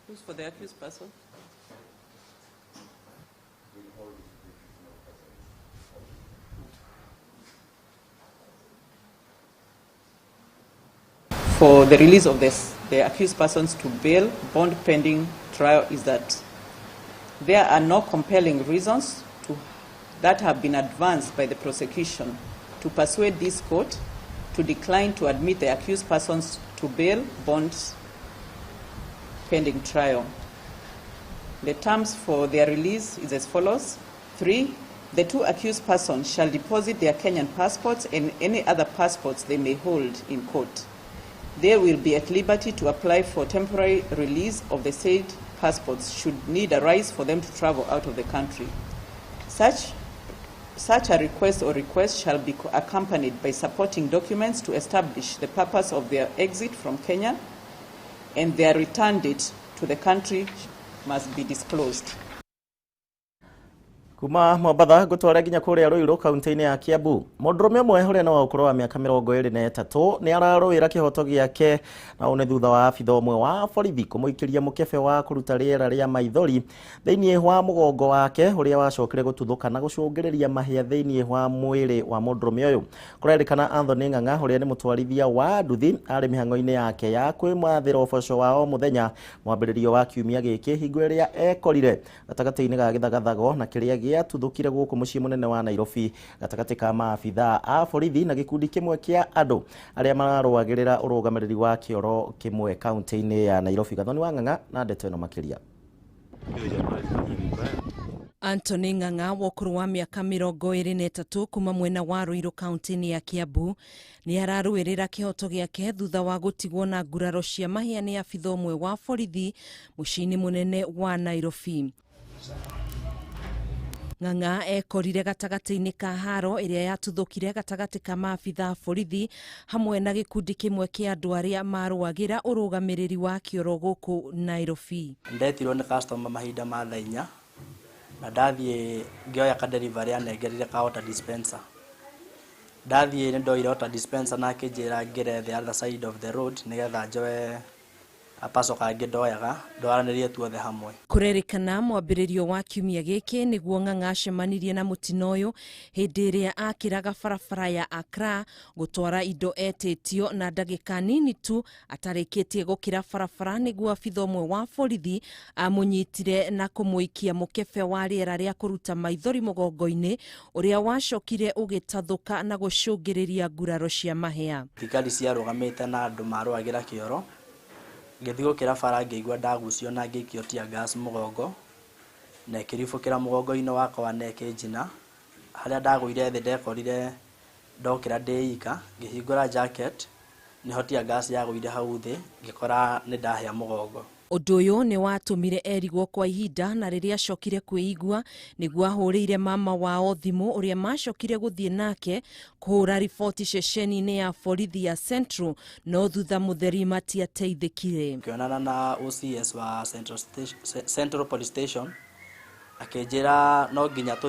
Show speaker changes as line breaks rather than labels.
Who's for the accused person? For the release of the accused persons to bail bond pending trial is that there are no compelling reasons that have been advanced by the prosecution to persuade this court to decline to admit the accused persons to bail bond pending trial. The terms for their release is as follows. 3, the 2 accused persons shall deposit their Kenyan passports and any other passports they may hold in court. They will be at liberty to apply for temporary release of the said passports should need arise for them to travel out of the country. Such a request or request shall be accompanied by supporting documents to establish the purpose of their exit from Kenya, and their return date to the country must be disclosed.
Kuma Mombatha ngũtware nginya kũrĩa Ruiru kaunti-inĩ ya Kiambu. Mũndũrũme ũmwe ũrĩa nĩ wa ũkũrũ wa mĩaka 23 nĩ ararũĩra kĩhoto gĩake, na ũũ nĩ thutha wa abitha ũmwe wa borithi kũmũikĩria mũkebe wa kũruta rĩera rĩa maithori thĩinĩ wa mũgongo wake ũrĩa wacokire gũtuthũka na gũcũngĩrĩria mahĩa thĩinĩ wa mwĩrĩ wa mũndũrũme ũyũ. Kũrerĩkana Anthony Ng'ang'a ũrĩa nĩ mũtwarithia wa nduthi arĩ mĩhang'o-inĩ yake ya kwĩmathĩra ũboco wa o mũthenya mwambĩrĩrio wa kiumia gĩkĩ hingo ĩrĩa ekorire gatagatĩ-inĩ ga gĩthagathago na kĩrĩa gĩatuthũkire gũkũ mũciĩ mũnene wa Nairobi gatagatĩ ka maabitha a borithi na gĩkundi kĩmwe kĩa andũ arĩa mararũagĩrĩra ũrũgamĩrĩri wa kĩoro kĩmwe kaunti-inĩ ya Nairobi. Gathoni wa Ng'ang'a na ndeto ĩno makĩria.
Anthony Ng'ang'a wa ũkũrũ wa mĩaka 23 kuma mwena wa Ruiru kaunti-inĩ ya Kiambu nĩ ararũĩrĩra kĩhoto gĩake thutha wa gũtigwo na nguraro cia mahĩa nĩ abitha ũmwe wa borithi mũciĩ-inĩ mũnene wa Nairobi. Ng'ang'a ekorire gatagatĩ-inĩ ka haro ĩrĩa yatuthũkire gatagatĩ ka maabitha a borithi hamwe na gĩkundi kĩmwe kĩa andũ arĩa marũagĩra ũrũgamĩrĩri wa kĩoro gũkũ Nairobi.
Ndetirwo nĩ customer mahinda ma thaa inya na ndathiĩ ngĩoya ka delivery anengerire ka water dispenser. Ndathiĩ nĩ ndoire water dispenser na akĩnjĩra ngĩre the other side of the road nĩgetha njoe apaco kangĩ ndoyaga ndwaranĩrie tuothe hamwe.
Kũrerĩkana mwambĩrĩrio wa kiumia gĩkĩ nĩguo Ng'ang'a acemanirie na mũtino ũyũ hĩndĩ ĩrĩa akĩraga barabara ya Accra gũtwara indo etĩtio na ndagĩka nini tu atarĩkĩtie gũkĩra barabara nĩguo abitha ũmwe wa borithi amũnyitire na kũmũikia mũkebe wa rĩera rĩa kũruta maithori mũgongo-inĩ ũrĩa wacokire ũgĩtathũka na gũcũngĩrĩria nguraro cia mahĩa.
Thigari ciarũgamĩte na andũ marũagĩra kĩoro. Ngĩthiĩ gũkĩra bara ngĩigua ndagucio na ngĩikio tear gas mũgongo na ĩkĩribũkĩra mũgongo-inĩ wakwa na ĩkĩnjina. Harĩa ndagũire thĩ ndekorire ndokĩra ndĩ ika ngĩhingũra jacket nĩho tear gas yagũire hau thĩ ngĩkora nĩ ndahĩa mũgongo.
Ũndũ ũyũ nĩ watũmire erigwo kwa ihinda na rĩrĩa acokire kwĩigua nĩguo ahũrĩire mama wao thimũ ũrĩa macokire gũthiĩ nake kũhũra riboti ceceni-inĩ ya borithi ya Central no thutha mũtheri matiateithĩkire.
Ngĩonana na OCS wa Central Police Station akĩnjĩra no nginya